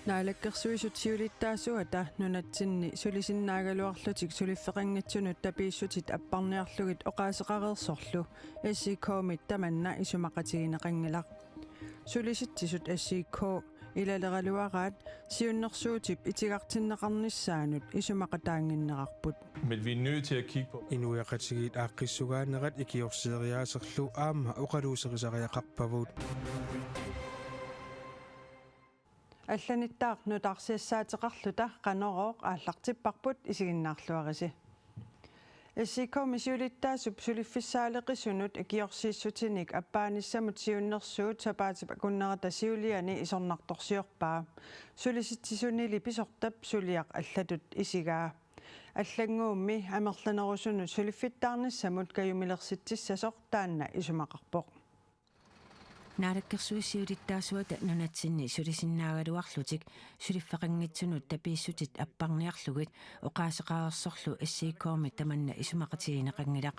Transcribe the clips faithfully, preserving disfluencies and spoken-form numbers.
Naalakkersuisut siulittaasuata nunatsinni sulisinnaagaluarlutik suliffeqanngitsunut tapiissutit apparniarlugit oqaaseqareersorlu S I K-mit tamanna isumaqatigineqanngilaq. Sulisitsisut S I K ilaleraluaraat siunnersuutip itigartinneqarnissaanut isumaqataannginnerarput. Men vi er nødt til at kigge på. Inuiaqatigiit aaqqissugaanerat ikiorseeriaaserlu aamma oqaluuserisariaqarpavut. Allanittaaq nutaarsiassaateqarluta Qanorooq aallartipparput, isiginnaarluarisi. S I K-mi siulittaasup suliffissaaleqisunut ikiorsiissutinik appaanissamut siunnersuut sapaatip akunnerata siuliani isornartorsiorpaa. Sulisitsisunili pisortap suliaq allatut isigaa. Allannguummi amerlanerusunut suliffittaarnissamut kajumilersitsissasoq taanna isumaqarpoq. Naalakkersuisut siulittaasuata nunatsinni sulisinnaagaluarlutik suliffeqanngitsunut tapiissutit apparniarlugit oqaaseqareersorlu S I K-mit tamanna isumaqatigineqanngilaq.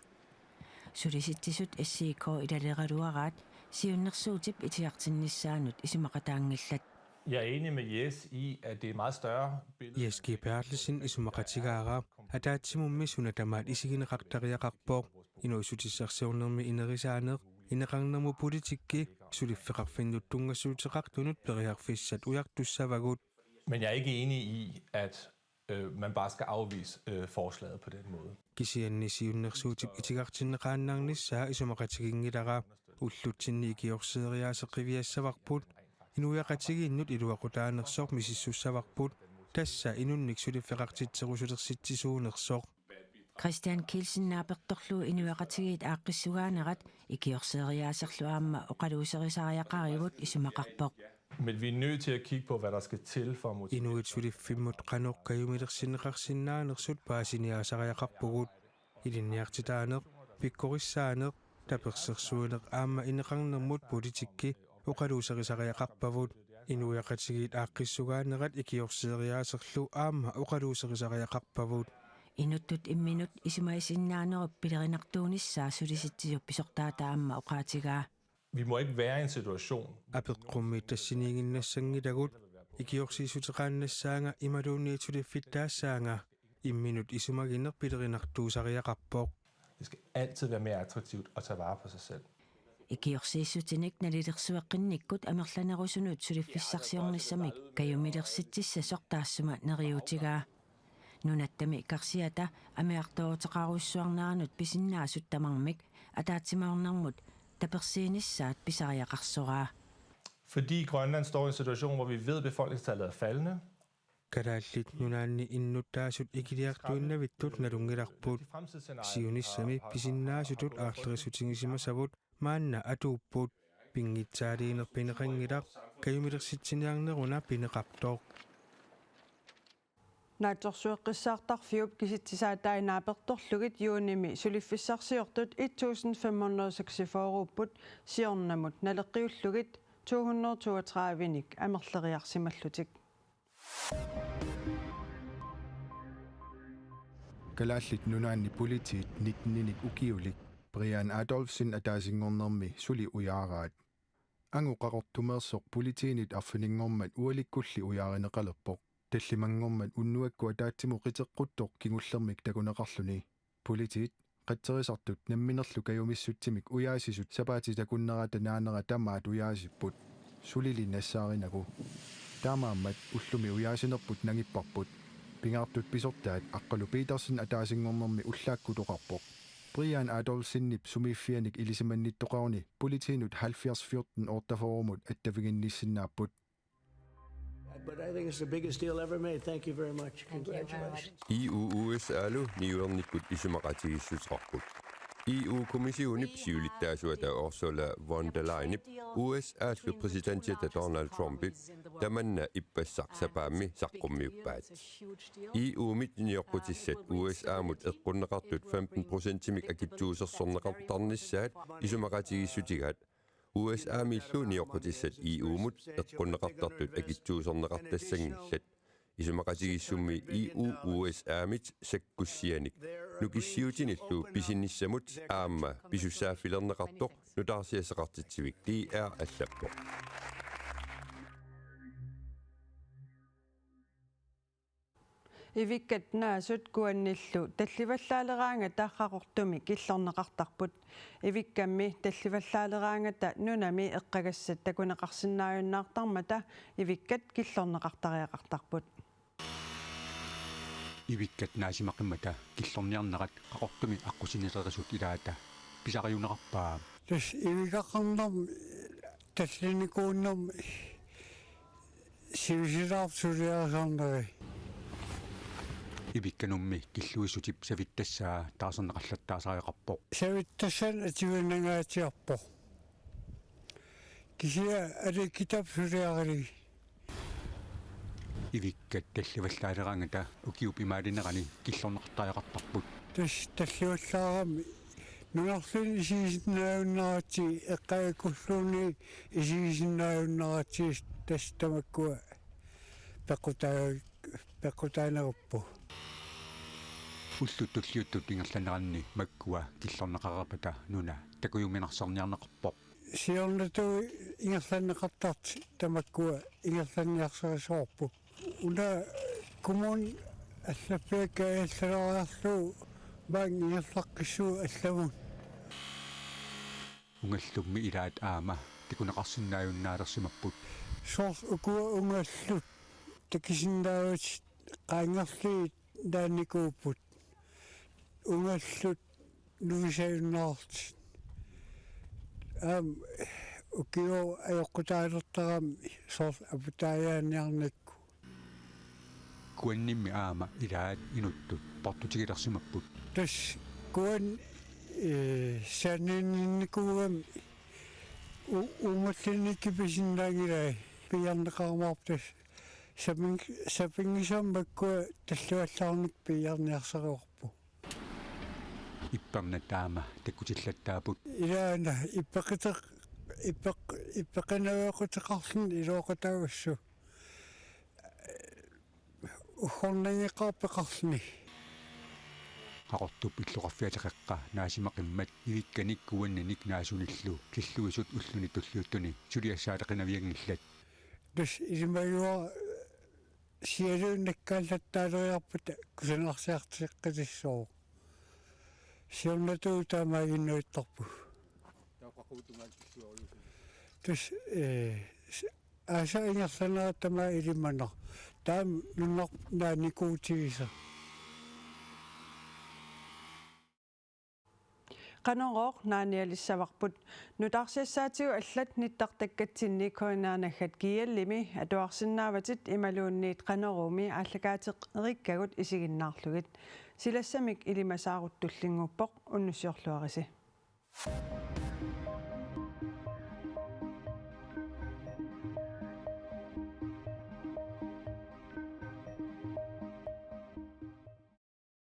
Sulisitsisut S I K ilaleraluaraat siunnersuutip itigartinnissaanut isumaqataanngillat. Jeg er enig med Jes i, at det er et meget større billede. Jes G. Berthelsen isumaqatigaara ataatsimummi suna tamaat isigineqartariaqarpoq. Inuussutissarsiornermi inerisaaneq, ineqarnermut politikki, suliffeqarfinnut tunngassuteqartunut periarfissat ujartussavagut. Men jeg er ikke enig i, at øh, man bare skal afvise øh, forslaget på den måde. Kisianni siunnersuutip itigartinneqaannarnissaa isumaqatiginngilara. Ullutsinni ikiorseeriaaseq qiviassavarput. Inuiaqatigiinnut iluaqutaanersoq misissussavarput. Tassa inunnik suliffeqartitserusulersitsisuunersoq. Christian Kielsen naapertorlugu inuiaqatigiit aaqqissugaanerat ikiorseeriaaserlu aamma oqaluuserisariaqarigut isumaqarpoq. Men vi er nødt til at kigge på, hvad der skal til for at motivere. Inuit suliffimmut qanoq kajumilersinneqarsinnaanersut paasiniaasariaqarpugut. Ilinniartitaaneq, pikkorissaaneq, tapersersuineq aamma ineqarnermut politikki oqaluuserisariaqarpavut. Inuiaqatigiit aaqqissugaanerat ikiorseeriaaserlu aamma oqaluuserisariaqarpavut. Inuttut imminut isumagisinnaanerup pilerinartuunissaa sulisitsisup pisortaata aamma oqaatigaa. Vi må ikke være i en situation. Apeqqummi tassiniiginnassanngilagut, ikiorsiissuteqaannassaanga imaluunniit suliffittaassaanga, imminut isumagineq pilerinartuusariaqarpoq. Det skal altid være mere attraktivt at tage vare på sig selv. Ikiorsiissutinik nalilersueqqinnikkut amerlanerusunut suliffissarsiornissamik kajumilersitsissasoq taassuma neriuutigaa. Nunatta karsiata amigartooruteqarujussuarneranut pisinnaasut tamarmik ataatsimoornermut tapersiinissaat pisariaqarsoraa. Fordi Grønland står i en situation, hvor vi ved, at befolkningstallet er faldende. Kalaallit Nunaanni innuttaasut ikiliartuinnavittut nalunngilarput. Siunissami pisinnaasutut aarlerissutigisimasavut maanna atuupput. Pinngitsaaliineq pineqanngilaq, kajumilersitsiniarneruna pineqartoq. Naatsorsueqqissaartarfiup kisitsisaataat naapertorlugit juunimi suliffissarsiortut et tusind fem hundrede seksogfyrre-upput siornamut naleqqiullugit to hundrede toogtredive-nik amerleriarsimallutik. Kalaallit Nunaanni politiit nitten-inik ukiulik Brian Adolfsen ataasinngornermi suli ujaaraat. Angut Qaqortumeersoq politiinit arfininngormat ualikkulli ujaarineqalerpoq. Tallimanngormat unnuakkut ataatsimut qiteqquttoq kingullermik takuneqarluni. Politiit qatserisartut namminerlu kajumissutsimik ujaasisut sapaatip akunnerata naanera tamaat ujaasipput. Sulili nassaarinagu. Taamaammat ullumi ujaasinerput nangipparput. Pingaartut pisortaat Aqqalu Petersen ataasinngornermi ullaakkut oqarpoq. Brian Adolfsenip sumiiffianik ilisimannittoqaruni politiinut halvfjerds fjorten otteogfyrre-mut attaviginnissinnaapput. But I think it's the biggest deal ever made. Thank you very much. Congratulations. E U U S A-lu niuernikkut isumaqatigiissuteqarput. E U-kommissionip siulittaasuata Ursula von der Leyenip U S A-lu præsidentiata Donald Trumpip tamanna ippassaq sapaammi saqqummiuppaat. E U-mit nioqqutissat U S A-mut eqqunneqartut femten procentimik akitsuusersorneqartarnissaat isumaqatigiissutigaat. U S A-millu nioqqutissat E U-mut eqqunneqartartut akitsuuserneqartassanngillat. Isumaqatigiissummi E U U S A-mit sakkussianik nukissiuutinillu pisinissamut aamma pisussaaffilerneqartoq nutaarsiassaqartitsivik D R allappoq. Ivikkat naasut kuannillu tallivallaaleraangata Qaqortumi killorneqartarput. Ivikkammi tallivallaaleraangata nunami eqqagassat takuneqarsinnaajunnaartarmata ivikkat killorneqartariaqartarput. Ivikkat naasimaqimmata killorniarnerat Qaqortumi aqqusinilerisut ilaata pisariuneqarpaa. Tassa ivikaqarnermi tallinikuunnermi sivisusaarput suliarisarneri. Ivikkanummi killuisutip savittassaa taarserneqallattaasariaqarpoq. Savittassanik atuinangaatsiarpoq. Kisianni aliikkutappoq suliarilugit. Ivikkat tallivallaaleraangata ukiup imaalinerani killorneqartariaqartarput. Tassa tallivallaarami nunarluunniit isigisinnaajunnaaratsigu, eqqaakkulluunniit isigisinnaajunnaaratsigu, tassa tamakkua peqqutaa-, peqqutaaneruppu. Ullut tulliuttut ingerlaneranni makkua killorneqareerpata nuna takujuminarsarniarneqarpoq. Siornatigut ingerlanneqartartut tamakkua ingerlanniarsarisoorput. Una kommunip allaffiakka ajallalaariarlugu maani ingerlaqqissuugut allamut. Ungallummi ilaat aamma takuneqarsinnaajunnaarsimapput. Soorlu ukua ungallut takusinnaavatit qaangerlugit naanikuupput. Ungallut nuisajunnaarlutik. Aamma ukiut ajoqutaalertarami soorlu aputaajaanniarnikkut. Kuannimmi aamma ilaat inuttut portutigilersimapput. Tassa kuanni, ee, saninninnikuugami u-, uumallinnikkut pisinnaanngilai, piiarneqarumaarput tassa. Saping-, sapinngisamik makkua tallivallaarnikkut piiarniarsarivarput. Ippernat aamma takkutillattaapput. Ilaana ippeqquteq-, ippeq-, ippeqqinnaveeqquteqarluni iluaqutaavassi. Uggornanngeqaaq peqarluni. Qaqortup illoqarfiata Qeqqa naasimaqimmat ivikkanik kuanninik naasunillu killuisut ulluni tulliuttuni suliassaaleqinavianngillat. Tassa ilimagiuara sialuunniit nakkaallattaaleriarpata kusanarsiarteqqitissooq. Siornatigut taamaaginnavittarpugut. Tassa, ee, s-, aasaq ingerlanera tamaat ilimanaq. Taama nunarput naanikuutigisoq. Qanorooq naanialissavarput. Nutaarsiassaatigut allat nittartakkatsinni K N R naggat G L-imi atuarsinnaavatit imaluunniit Qanoruumi aallakaateqarikkagut isiginnaarlugit. Silassamik ilimasaarut tullinnguuppoq, unnussiorluarisi.